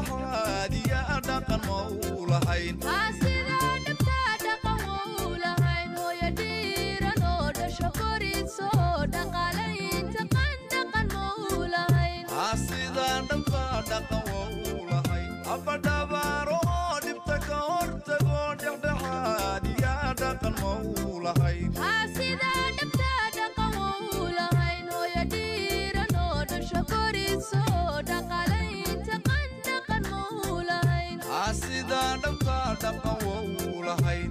dhexdhexaadiya dhaqan ma u lahayn. Sidaa dhabtaa dhaqan wou lahayn, hooyo dhiiran oo dhasho koriso dhaqaalaynta qan dhaqan ma u lahayn. Sidaa dhabtaa dhaqan waa u lahayn, abadhabaaro oo dhibta ka hortago dhexdhexaadiya dhaqan ma u lahayn. Sidaa dhabtaa dhaqan wou lahayn, hooyo dhiiran oo dhasho koriso dhaqaalaynta qan dhaqan ma u lahayn. Sidaa dhabtaa dhaqan waa u lahayn.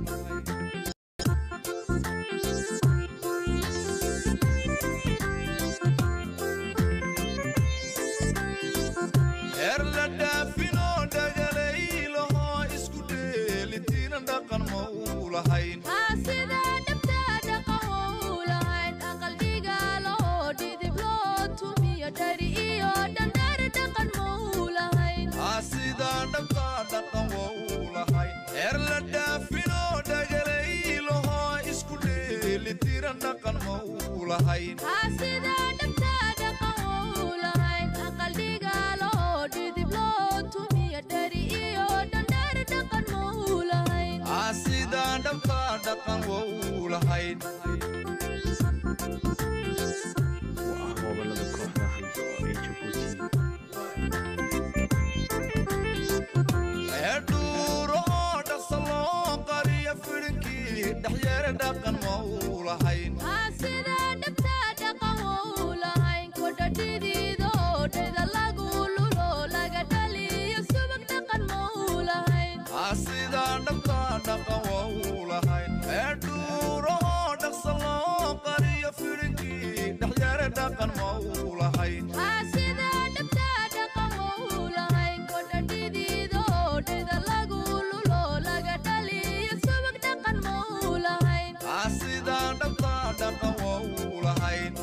Heer la dhaafinoo dhagalaylaho isku dheelitiran dhaqan ma u lahayn. Sidaa dhabtaa dhaqan wou lahayn, aqal dhigaaloo dhidib loo tumiyo dhari iyo dhandhar dhaqan ma u lahayn. Sidaa dhabtaa dhaqan waa u lahayn, heer la dhaafinoo dhagalaylaho isku dheelitiran dhaqan ma u lahayn. Sidaa dhabtaa dhaqan wou lahayn, aqal dhigaaloo dhidib loo tumiyo dhari iyo dhandhar dhaqan ma u lahayn. Sidaa dhabtaa dhaqan waa u lahayn. Waa hobolada kooxda Hamso ee Jabuuti. Heer dhuuro oo dhaqsa loo qariyo fidhinkii dhexyeere dhaqan ma u lahayn. Sidaa dhabtaa dhaqan wou lahayn, kodha dhidiidoo dheda lagu lulo laga dhaliyo subag dhaqan ma u lahayn. Sidaa dhabtaa dhaqan waa u lahayn, heer dhuuro oo dhaqsa loo qariyo fidhinkii dhexyeere dhaqan ma u lahayn. Sidaa dhabtaa dhaqan wou lahayn, kodha dhidiidoo dheda lagu lulo laga dhaliyo subag dhaqan ma u lahayn. Sidaa dhabtaa dhaqan waa u lahayn.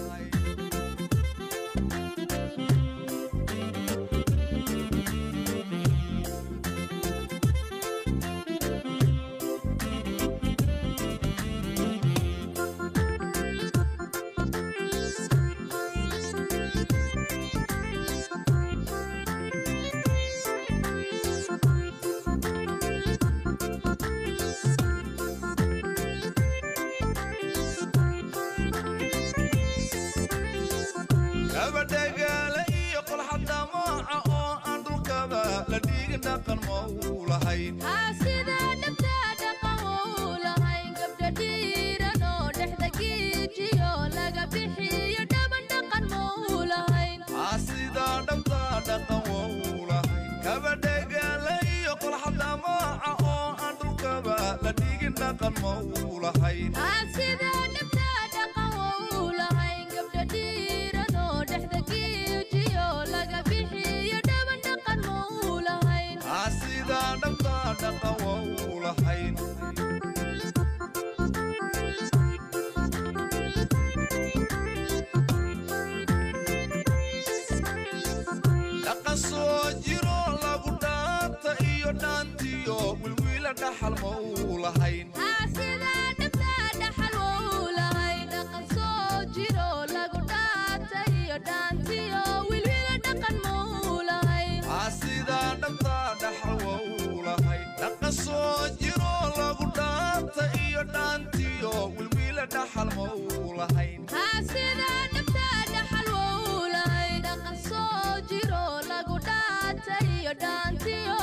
Gabadhagaale iyo qolxadamaaca oo aan dhulkaba la dhigin dhaqan ma u lahayn. Sidaa dhabtaa dhaqan wou lahayn, gabdha dhiiran oo dhexda giijiyo laga bixiyo dhaban dhaqan ma u lahayn. Sidaa dhabtaa dhaqan waa u lahayn, gabadhagaale iyo qolxadamaaca oo aan dhulkaba la dhigin dhaqan ma u lahayn. Sidaa dhabtaa dhaqan wou lahayn, gabdha dhiiran oo dhexda giijiyo laga bixiyo dhaban dhaqan ma u lahayn. Sidaa dhabtaa dhaqan waa u lahayn. Dhaqan soo jiro lagu dhaanta iyo dhaantiyo wilwiila dhaxal ma u lahayn. Sidaa dhabtaa dhaxal wou lahayn, dhaqan soo jiro lagu dhaata iyo dhaantiyo wilwila dhaqan ma u lahayn. Sidaa dhabtaa dhaxal waa u lahayn, dhaqan soo jiro lagu dhaanta iyo dhaantiyo wilwiila dhaxal ma u lahayn. Sidaa dhabtaa dhaxal wou lahayn, dhaqan soo jiro lagu dhaata iyo dhaantiyo